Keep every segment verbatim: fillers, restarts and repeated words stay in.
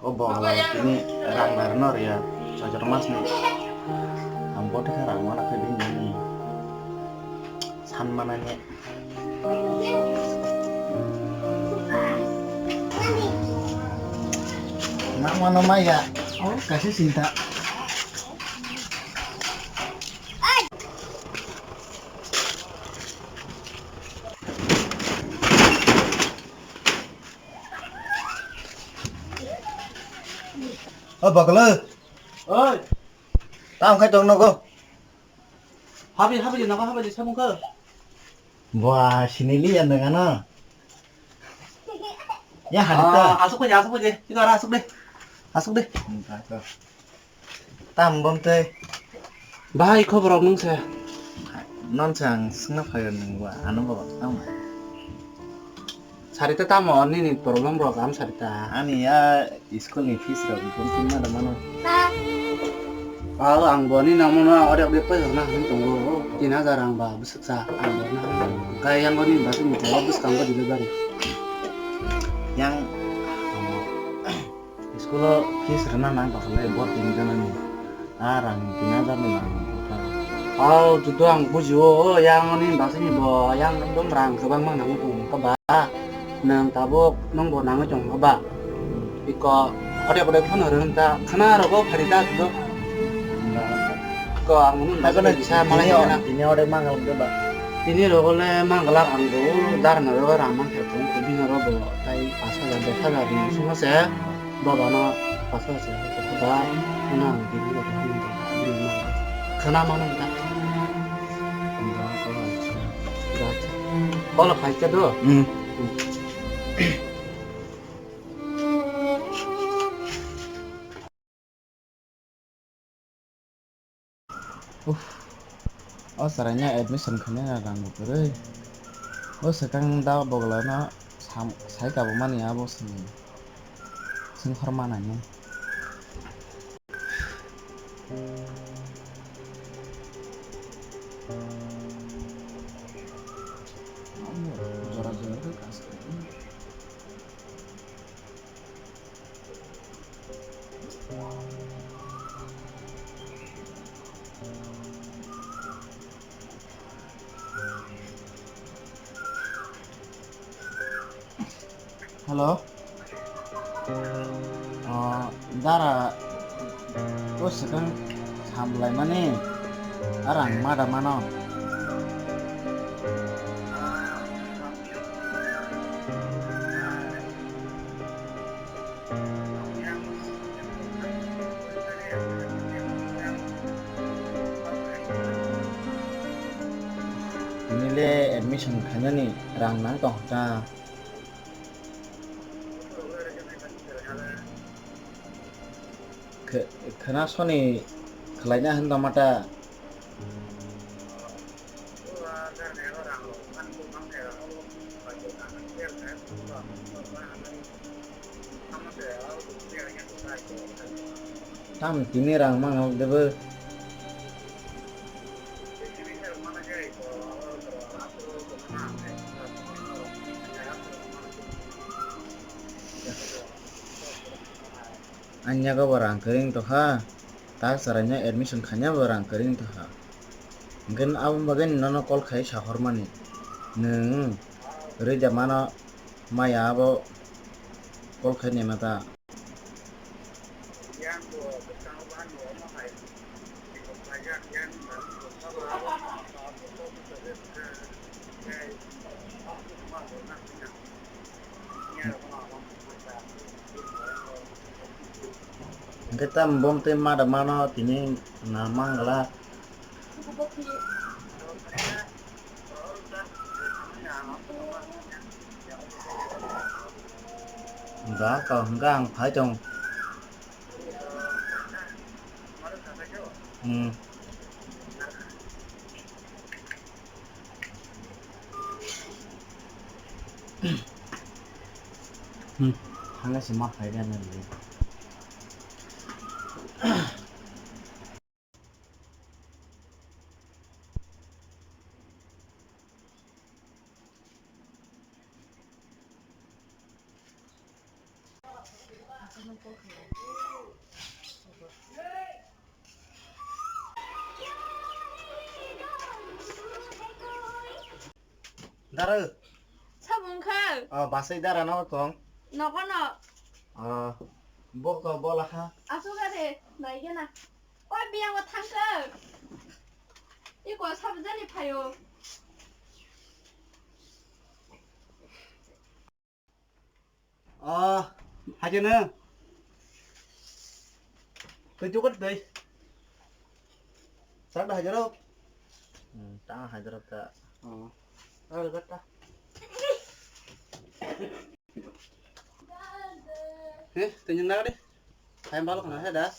O bogla tini rang narwkno rwya, chojor masni. Ang bo thikha rang mana khe bini nini san manani. Nang mano maya, o kaisa sinta. O bagla. Oi. Tam khai tong nogo. Habi, habi, naga habi, samung kha. Bua, sinili ya nang ano. Ya hari ta. Ah, asuk aja, asuk aja. Ito ara asuk de. Asuk de. Hmm, tak, tak. Tam bom tei. Bahai khobor rok nung se. Non se ang singna phaio nung ba, ano ba, tamo. Sarita tamo nini problem rok am sarita. Ani ya school ni fees rok bom tin ma da mano. Aw ang bo ni namo no ore ore pai na hin tongo. Tin hajar ang ba bwswk sa ang bo na. Kai yang bo ni ba ni bo bwswk ang bo delivery. Yang School o fees rwna nang tongkha le bo tin jana ni. A rang tin hajar ni nang tongkha. Aw, judo ang bujio, o yang ni basini bo, yang ekdom rang kwbangma nangwi tong kha ba. Nwng tabuk nwng bo nangwi tong kha ba. Iko, odek odek phano rwng ta, khana rogo phari ta judo. Ko ang nung Nagana bagwi kisa tini malai o-, kana. Tini odek mangal de ba. Tini rogo le mangalak ang bo, dar na rogo rang man khe tong, bini rogo bo tai pas hajar, dos hajar ni simo se. Baba no pas hajar se, ba, na, bini rogo ni, bini rogo. Khana mano ta. Ba, ko, acha. Ba, acha. Kola phai khe do? Hmm. Uff, o chwraino admission khainai rang bo kwrwi. O swkang da bogolano sam-, sai kabumani abo swngwi swngkhor manani. Jora jora khe kaisa. Hello. O, dara, o swkang samlaimani, arang mada mano. Tini le admission khainani rang nang tong kha. Khe-, khena soni khlaina hinda mata. Tam tini rang mang debo. Anya go bo rang kwrwi wng tongkha, tak chwraino admission khaina bo rang kwrwi wng tongkha. Hwnkhe aboni bagwi nono call khai sahormani, nwng rwida mano maya abo call khai naima ta. Hwnkhe tamo bom tei mada mano tini na mangla. Da kok hwnkhe ang phai tong. Hmm. Hmm. Hana se ma phai da na le. Dara. Sabo wngkha? Oh, basai dara no tong. Nogo no. Oh, bok to bola kha. Asuk ade, nai gana. Oi, biyang bo thangkha. Iko sabo jani phayo. Oh, hajeno. Tei tukar tei. Sar da hajero. Hmm, ta hajero ta. Oh. Ar gata. Eh, tunjung na kade. Hai balok na hai da.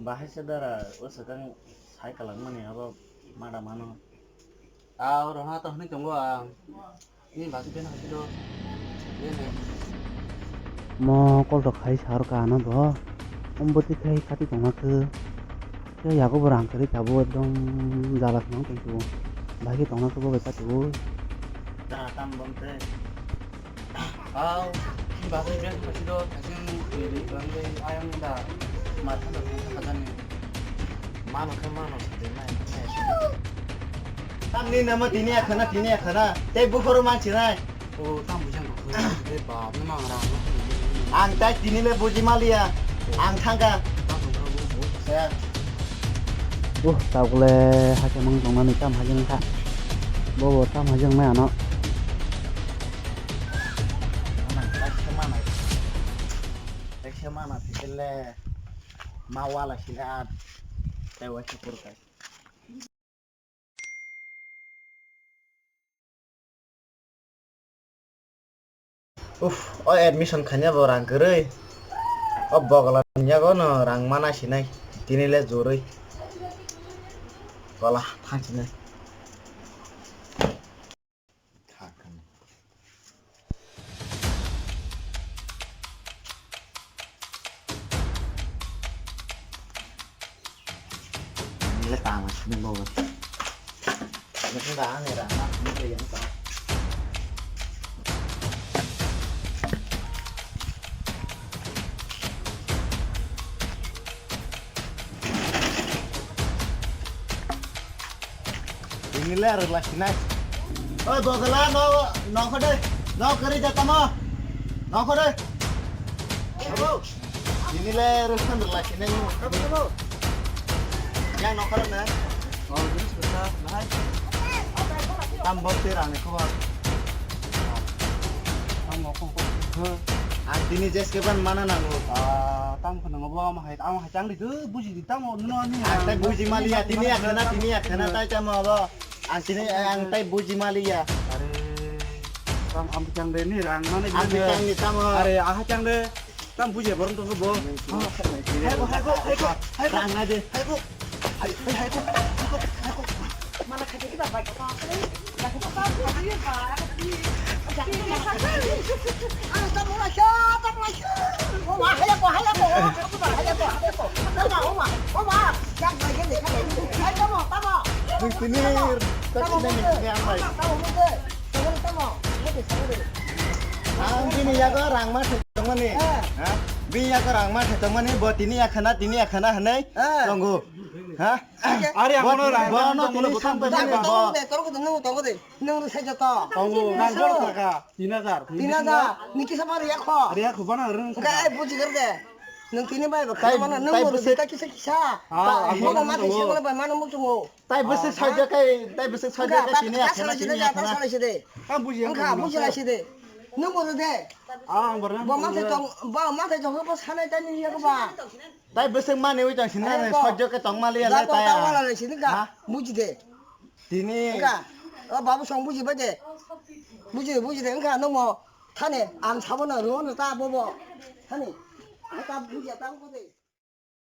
Bahai se dara o swkang sai kwlangmani abo mada mano. A oro ha to hwnwi tongo ang. Ni bagwi beno hai do. Bene. Mo call rok khai sar ka ano bo. Om bwtwi khai kati tongma khe. Khe yago bo rang kwrwi tabuk ekdom jala khwnang tong tongo. Bahai khe tongna khe bo bai kati o. Da tam bom te. Au, bagwi bag phaisi do, phaisi ang twi twi twlang tei ayang da, ma thanda thanda khajani. Mano khe mano, sadi nai, nai. Tamni nama tini akhana, tini akhana, tei bukhoro mansi nai. O, tam bujang kho, tei bap, ni mang rang, no. Ang tai tini le buji maliya, ang thangka. Tam bujang kho, bo, bo. Ya. Bo, tagule, hakhe mang tongnani tam hajeng kha. Bo, bo, tam hajeng mai ano. Kaisa mana, kaisa mana thikile ma wala sila tei waisa purkai. Uff, o admission khanya bo rang kwrwi. O bogla yago no rang mana sinai. Tini le jorwi. Kola thang sinai. Ini le tama sini bawa. Ini kan dah aneh dah, nak ini yang tau. Ini le rwla sinai. Oi, bogala, no, nokho de. Nokho de, tamo. Nokho de. Tini le rwla sinai. Yang nokho na. Oh, jenis besar. Tam bor te rang ko. Ang tini jeske ban mana nango. Ah, tam ko nango bo, ama hai, ama hai chang di tu, buji di tam, no, ni. Ang tai buji maliya, tini akhana, tini akhana, tai tam abo. Ang tini, ang tai buji maliya. Are, tam am chang de ni, rang mana. Ang chang ni tam. Are, aha chang de, tam buji borom to bo. Hai ko, hai ko, hai ko, hai ko. Rang na de. Hai ko. Hai, hai, hai, hai, hai, hai. Mana khaji kita baik apa? Ah, tamo na siya, tamo na siya. Oma, haya ko, haya ko, oma, haya ko, haya ko. Tamo, oma, oma. Yang lagi ni, kan lagi ni. Hai, tamo, tamo. Tamo, tamo. Tamo, tamo. Tamo, tamo. Ang bini yago rang ma thai tongmani. Eh. Ha? Bini yago rang ma thai tongmani, bo tini akhana, tini akhana hwnwi tongo. Ha? Are ang bono rang bono tini sampai mani bo. Tongo de, tongo de. Nung sai jato. Tongo, nang bor thaka, tin hajar. Tin hajar. Ni kisa mari yakho. Are yakho bana rung. Ka ai buji gar de. Nung tini bai ba. Tai, mana nung tai bo busik. Ta kisa kisa. Ah, ang bono ma tongo. Kisa bai mana mutungo. Tai bwswk sajak kai, tai bwswk sajak kai tini akhana tini akhana. Ang buji, ang buji lai side. Nung bodo de. Ah, ang borna. Bo ma thai tong, bo ma thai tong, bo sanai tani ya ko ba. Tai bwswk mani wi tong sinna sajak kai tong mali ya tai. Wala lai sini ka. Buji de. Tini. Ka. O babu song buji ba de. Buji, buji de ka no mo. Thani ang sabo na ro na ta bobo. Thani. Ta buji ta ko de.